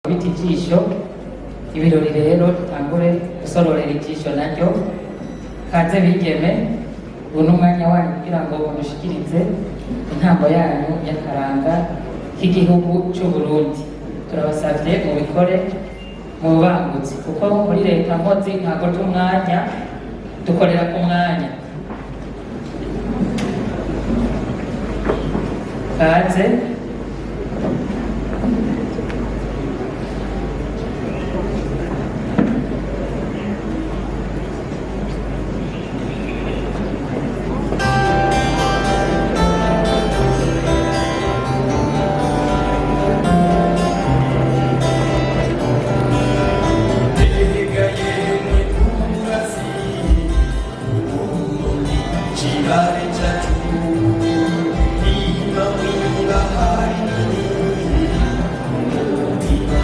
Kubita ijisho ibirori rero, dutangure gusororera ijisho naryo. Kaze bigeme, ubu ni umwanya wanyu kugira ngo mudushikirize intambo yanyu y'akaranga k'igihugu cy'u Burundi. Turabasabye mubikore mu bubangutsi, kuko muri leta nkozi ntabwo umwanya dukorera ku mwanya. Kaze. Erega yemwe murazi, Uburundi kibare cyacu, niba mwibahari nini umutima.